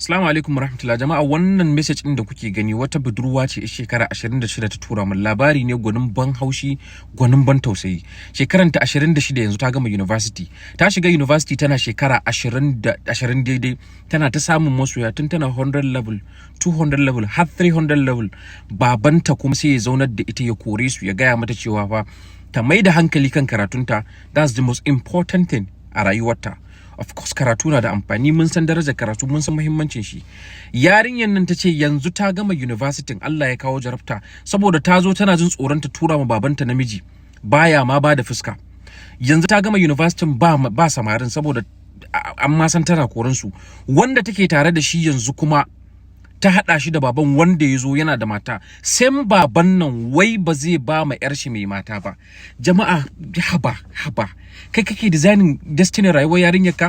Assalamu alaikum warahmatullahi. Jama'a, wannan message din da kuke gani, wata budurwa ce shekara 26 ta tura min. Labari ne gwanin ban haushi, gwanin ban tausayi. Shekaranta 26 yanzu, ta gama university. Ta shiga university tana shekara 20 da 20 daidai. Tana ta samun masoya tun tana 100 level, 200 level, har 300 level. Babanta kuma sai ya zaunar da ita, ya kore su, ya gaya mata cewa fa ta mai da hankali kan karatunta, that's the most important thing a rayuwarta. Of course karatu na da amfani, mun san darajar karatu, mun san muhimmancin shi. Yarinyar nan ta ce yanzu ta gama university, Allah ya kawo jarabta, saboda ta zo tana jin tsoron ta tura ma babanta namiji, baya ma ba da fuska. Yanzu ta gama university, ba samarin, saboda an ma san tana koran su. Wanda take tare da shi yanzu kuma ta haɗa shi da baban wanda ya zo yana da mata, sai baban nan wai ba zai ba ma yar shi mai mata ba. Jama'a, haba haba, kai kake designing destiny rayuwar yarinyar ka?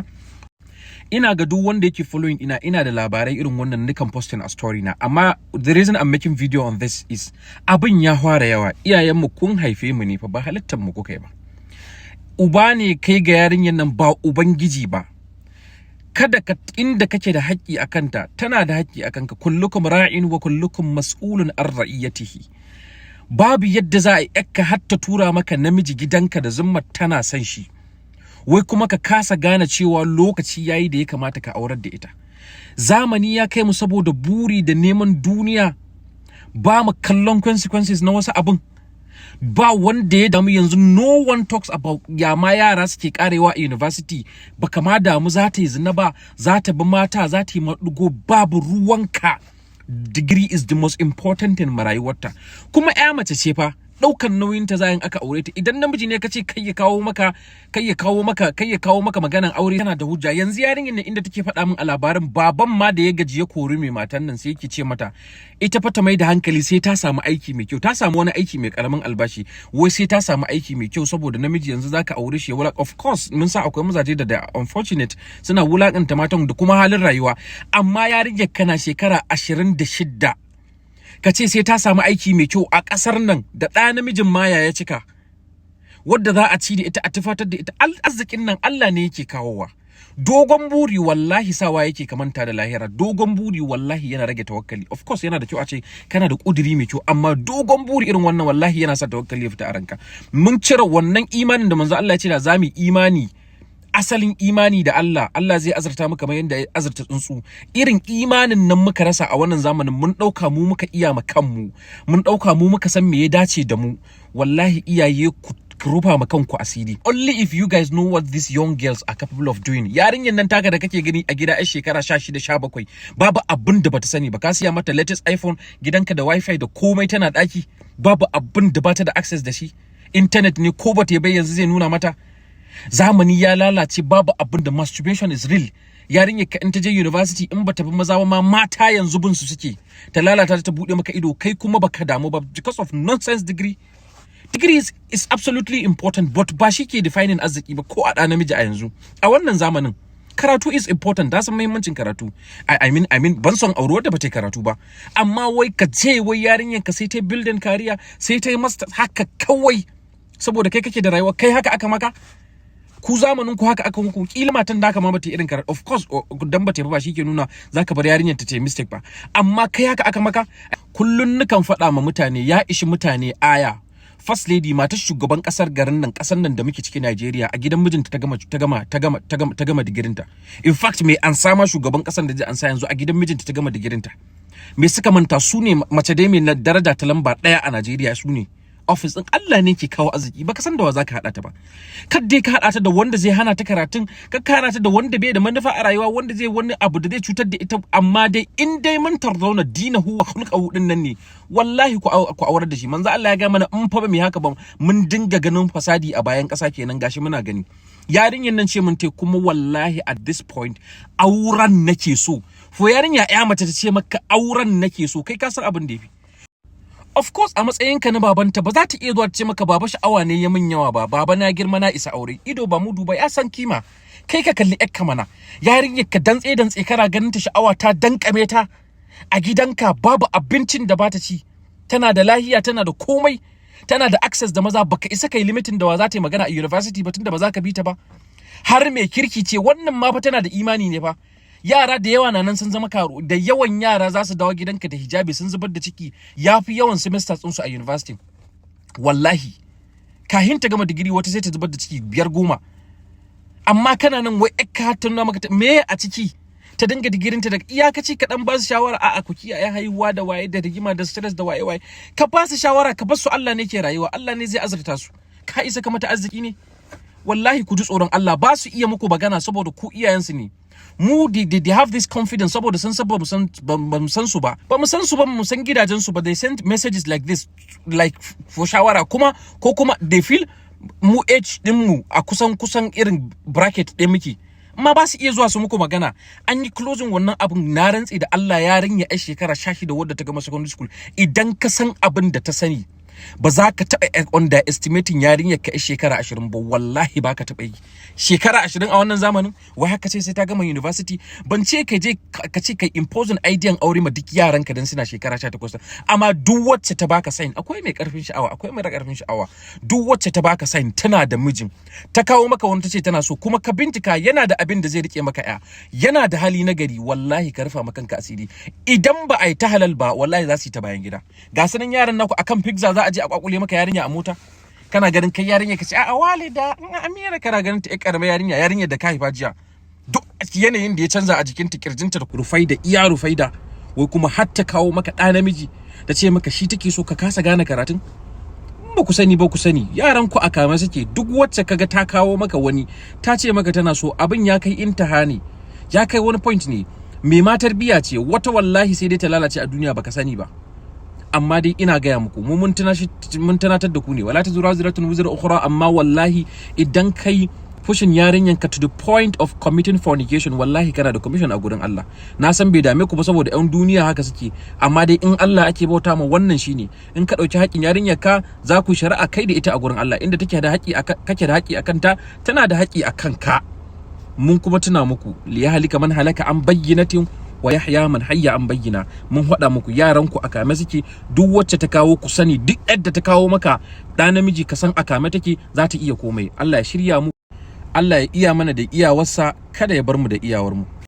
Ina ga duk wanda yake following ina da labarai irin wannan nikan posting a story na, amma the reason I'm making video on this is abin ya fara yawa. Iyayenmu, kun haife mu ne fa, ba halittar mu kuka yi ba. Uba ne kai ga yarinyar nan, ba ubangiji ba. Kada ka inda kake da haƙƙi a kanta, tana da haƙƙi a kanka. Kullukum ra'in wa kullukum mas'ulun an ra'iyatihi. Babu yadda za a yakka har ta tura maka namiji gidanka da zummar tana son shi, wai kuma ka kasa gane cewa lokaci yayi da ya kamata ka aurar da ita. Zamani ya kai mu, saboda buri da neman duniya, ba mu kallon consequences na wasu abin. Ba wanda ya damu yanzu, no one talks about ya ma yara suke karewa a university. Baka ma damu za ta yi zina ba, za ta bi mata, za ta yi maɗigo, babu ruwanka. Degree is the most important thing rayuwarta. Kuma ya mace ce fa ɗaukan nauyin ta zayin aka aure ta. Idan namiji ne kace kai ya kawo maka, kai ya kawo maka maganan aure, tana da hujja. Yanzu yarinyar nan, inda take faɗa min a labarin, baban ma da ya gaji ya kori mai matan nan, sai yake ce mata ita fa ta mai da hankali sai ta samu aiki mai kyau. Ta samu wani aiki mai karamin albashi, wai sai ta samu aiki mai kyau, saboda namiji yanzu zaka aure shi ya wula. Of course mun sa akwai mazaje da unfortunate suna wulakanta matan da kuma halin rayuwa, amma yarinyar kana shekara 26 ka ce sai ta samu aiki mai kyau a ƙasar nan da ɗa namijin maya ya cika, wadda za a ci da ita, a tufatar da ita. Arzikin nan Allah ne yake kawowa. Dogon buri wallahi sawa yake kamanta da lahira. Dogon buri wallahi yana rage tawakkali. Of course yana da kyau a ce kana da kuduri mai kyau, amma dogon buri irin wannan wallahi yana sa tawakkali ya fita a ranka. Mun cire wannan imanin da manzo Allah ya ce da zamu imani, asalin imani da Allah, Allah zai azurta mu kamar yadda ya azurta tsuntsu. Irin imanin nan muka rasa a wannan zamanin. Mun dauka mu muka iya ma kanmu, mun dauka mu muka san me ya dace da mu. Wallahi iyaye, ku rufa ma kanku asiri. Only if you guys know what these young girls are capable of doing. Yarinyar nan taka da kake gani a gida, ai shekara 16, 17, babu abin da bata sani ba. Ka siya mata latest iPhone gidanka da WiFi da komai, tana daki, babu abin da bata da access da shi. Internet ne ko bata yi bai, yanzu zai nuna mata. Zamani ya lalace, babu abin da masturbation is real. Yarinyar ka in ta je university, in bata bi maza ba ma, mata yanzu bin su suke, ta lalata ta bude maka ido, kai kuma baka damu ba because of nonsense degree. Degree is absolutely important, but ba shi ke defining arziki ba, ko a ɗa namiji a yanzu a wannan zamanin. Karatu is important, da san muhimmancin karatu. I mean, ban son aure wadda bata yi karatu ba, amma wai ka ce wai yarinyar ka sai ta building career, sai ta yi master, haka kawai saboda kai kake da rayuwa. Kai haka aka maka? Ku zamanin ku haka aka muku? Kila matan da aka ma bata irin karatu. Of course dan bata ba shi ke nuna zaka bar yarinyar ta ta mistake ba, amma kai haka aka maka? Kullun nukan faɗa ma mutane, ya ishi mutane aya, first lady, matar shugaban kasar garin nan, kasar nan da muke ciki, Najeriya, a gidan mijinta ta gama ta gama ta gama ta gama ta gama digirinta. In fact mai an sama shugaban kasar da zai ansa yanzu, a gidan mijinta ta gama digirinta. Me suka manta? Su ne mace dai mai daraja ta lamba 1 a Najeriya. Su ne office din. Allah ne ke kawo arziki, baka san da wa zaka hada ta ba. Kar dai ka hada ta da wanda zai hana ta karatun, kar ka hada ta da wanda bai da manufa a rayuwa, wanda zai wani abu da zai cutar da ita. Amma dai in dai man tardawna dinahu wa khulquhu din nan ne, wallahi ku aurar da shi. Manzo Allah ya ga mana in fa ba mu haka ba, mun dinga ganin fasadi a bayan kasa kenan. Gashi muna gani. Yarinyar nan ce mun te kuma wallahi at this point auren nake so. For yarinya ya mace ta ce maka auren nake so, kai ka san abin da yafi. Of course a matsayinka na babanta, ba za ta iya zuwa ta ce maka, "Baba, sha'awa ne ya min yawa" ba, "Baba, na girma, na isa aure." Ido ba mudu ba ya san kima. Kai ka kalli yakka mana, yarinyar ka dantse dantse, kana ganin ta, sha'awa ta dankame ta a gidanka, babu abincin da bata ci, tana da lahiya, tana da komai, tana da access da maza. Baka isa kai limiting da wa za ta yi magana a university ba, tunda ba za ka bi ta ba. Har mai kirki ce wannan ma fa, tana da imani ne fa. Yara da yawa na nan sun zama karu. Da yawan yara za su dawo gidanka da hijabi sun zubar da ciki yafi yawan semesters ɗinsu a university. Wallahi kahin ta gama digiri, wata sai ta zubar da ciki biyar, 10. Amma kana nan wai ka ta nuna maka me a ciki, ta dinga digirinta da iyakaci. Ka dan ba su shawara, a'a, ku kiyaye haihuwa da waye da rigima da stress da waye waye. Ka ba su shawara, ka bar su. Allah ne ke rayuwa, Allah ne zai azurta su. Ka isa ka mata arziki ne? Wallahi ku ji tsoron Allah. Ba su iya muku magana saboda ku iyayensu ne. Mu they have this confidence saboda sun san ba mu san ba mu san su ba, ba mu san su ba, mu san gidajen su ba. They send messages like this, like for shawara kuma, ko kuma they feel mu age din mu a kusan kusan irin bracket ɗin muke, amma ba su iya zuwa su muku magana. An yi closing wannan abin. Na rantsi da Allah, yarinya ai shekara 16 wadda ta gama secondary school, idan ka san abin da ta sani, ba za ka taɓa underestimating yarinyar ka shekara 20 ba. Wallahi ba ka taɓa yi. Shekara 20 a wannan zamanin, wai haka ce sai ta gama university? Ban ce ka je ka ce kai imposing idean aure ma duk yaran ka dan suna shekara 18, amma duk wacce ta baka sign, akwai mai karfin sha'awa, akwai mai karfin sha'awa. Duk wacce ta baka sign tana da mijin, ta kawo maka wani tace tana so, kuma ka bincika yana da abin da zai rike maka ya, yana da hali na gari, wallahi ka rufa maka kanka asiri. Idan ba a yi ta halal ba, wallahi za su yi ta bayan gida. Ga sanan yaran naku akan pizza za a je a kwakule maka yarinya a mota. Kana ganin kai yarinya, ka ce a'a walida Amira, kana ganin ta ƴar karamar yarinya, yarinyar da ka haifa jiya. Duk yanayin da ya canza a jikinta, kirjinta da rufai da iya rufai da wai, kuma har ta kawo maka ɗa namiji ta ce maka shi take so, ka kasa gane karatun. Ba ku sani ba, ku sani yaran ku a kame suke. Duk wacce kaga ta kawo maka wani ta ce maka tana so, abin ya kai intaha ne, ya kai wani point ne. Mai matar biya ce wata, wallahi sai dai ta lalace a duniya baka sani ba. Amma dai ina gaya muku, mu mun tunatar da ku ne, ولا تزر وازرة وزر أخرى. Amma wallahi idan kai pushing yarinyan ka to the point of committing fornication, wallahi kana da commission a gurin Allah. Na san bai dame ku ba saboda yan duniya haka suke, amma dai in Allah ake bauta ma, wannan shine in ka dauki haƙƙin yarinyar ka, za ku shari'a kai da ita a gurin Allah. Inda take da haƙƙi, kake da haƙƙi akan ta, tana da haƙƙi akan ka. Mun kuma tuna muku, ليهلك من هلك عن بينة ويحيى من حي عن بينة. Mun faɗa muku, yaran ku a kame suke. Duk wacce ta kawo, ku sani, duk yadda ta kawo maka ɗa namiji, ka san a kame take, za ta iya komai. Allah ya shirya mu, Allah ya iya mana da iyawarsa, kada ya bar mu da iyawar mu.